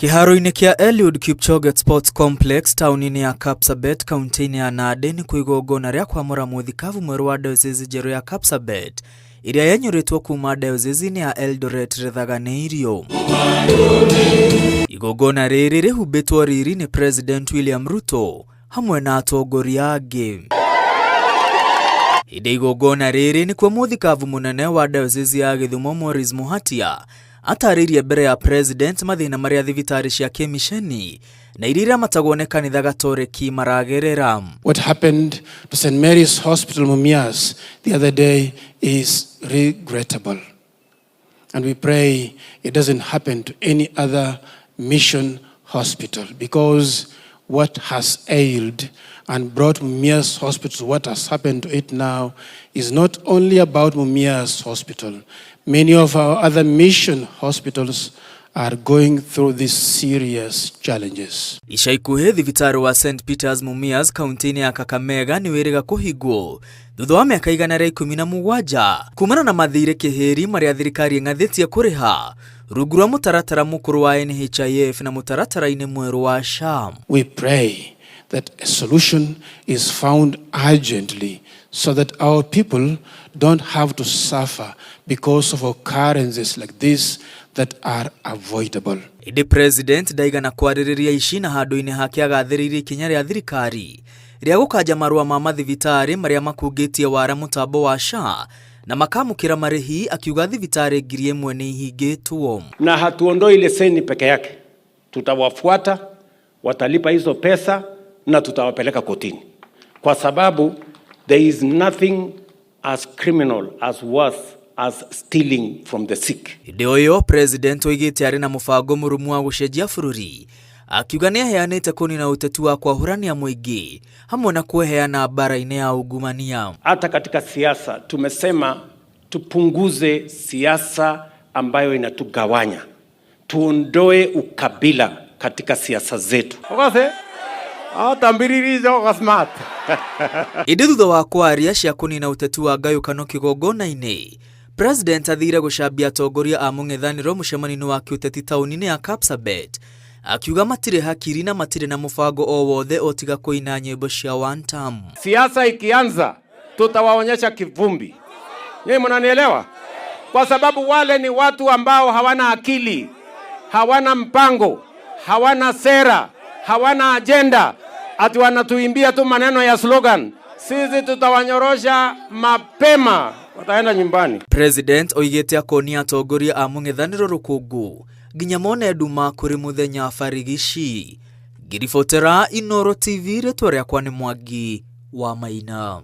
Kĩharo-inĩ kĩa Eliud Kipchoge Sports Complex taũni-inĩ ya Kapsabet kaunti-inĩ ya Nandi nĩkuo igongona rĩa kwamũra mũthikabu mwerũ wa diocese njerũ ya Kapsabet ĩrĩa yenyũrĩtwo kuma diocese-inĩ ya Eldoret rĩthaganĩirio. Igongona rĩrĩ rĩhumbĩtwo riri nĩ President William Ruto hamwe na atongoria angĩ. Hĩndĩ igongona rĩrĩ nĩkuo mũthikabu mũnene wa diocese ya Gĩthumo Maurice Muhatia atarĩirie mbere ya President mathĩna marĩa thibitarĩ cia kĩmiceni na iria iramatagwo nĩ kanitha Gatoreki maragerera. What happened to St. Mary's Hospital Mumias the other day is regrettable. And we pray it doesn't happen to any other mission hospital, because what has ailed and brought Mumias Hospital, what has happened to it now, is not only about Mumias Hospital. Many of our other mission hospitals are going through these serious challenges. Ica ikuhĩ thibitarĩ wa St Peters Mumias kaunti-inĩ ya Kakamega nĩ wĩrĩga kũhingwo thutha wa mĩaka 117 kumana na mathirĩ kĩhĩri marĩa thirikari ĩng'athĩtie kũrĩha rungu rwa mũtaratara mũkũrũ wa NHIF na mũtaratara-inĩ mwerũ wa SHA. We pray that a solution is found urgently so that our people don't have to suffer because of occurrences like this that are avoidable. Ĩndĩ President ndaigana kwarĩrĩria ici na handũ-inĩ hake agathĩrĩirie ikinya rĩa thirikari rĩa gũkanja marũa ma mathibitarĩ marĩa makungĩtie wara mũtambo wa SHA na makamũkĩra marĩhi, akiuga thibitarĩ 1000 nĩ ihingĩtwo. Na hatuondoi leseni peke yake, tutawafuata, watalipa hizo pesa na tutawapeleka kotini, kwa sababu there is nothing as criminal as worse as stealing from the sick. Hĩndĩ o ĩyo President oigĩte arĩ na mũbango mũrũmu wa gũcenjia bũrũri, akiuga nĩ aheanĩte kũnina ũteti wa kwahũrania mũingĩ hamwe na kweheana mbara-inĩ ya ungumania. Hata katika siasa tumesema tupunguze siasa ambayo inatugawanya, tuondoe ukabila katika siasa zetu. Ĩndĩ thutha wa kwaria cia kũnina ũteti wa ngayũkano kĩgongona-inĩ, President athire gũcambia atongoria a mũng'ethanĩro mũcemanio-inĩ wa kĩũteti taũni-inĩ ya Kapsabet, akiuga matirĩ hakiri na matirĩ na mũbango o wothe o tiga kũina nyĩmbo cia one term. Siasa ikianza tutawaonyesha kivumbi. Nyinyi mnanielewa? Kwa sababu wale ni watu ambao hawana akili, hawana mpango, hawana sera, hawana agenda, ati wanatuimbia tu maneno ya slogan. Sisi tutawanyorosha mapema, wataenda nyumbani. President oigĩte akonia atongoria a mũng'ethanĩro rũkũngũ nginya mone nduma kũrĩ mũthenya barigici. Ngĩribotera Inooro TV, rĩtwa rĩakwa nĩ Mwangi wa Maina.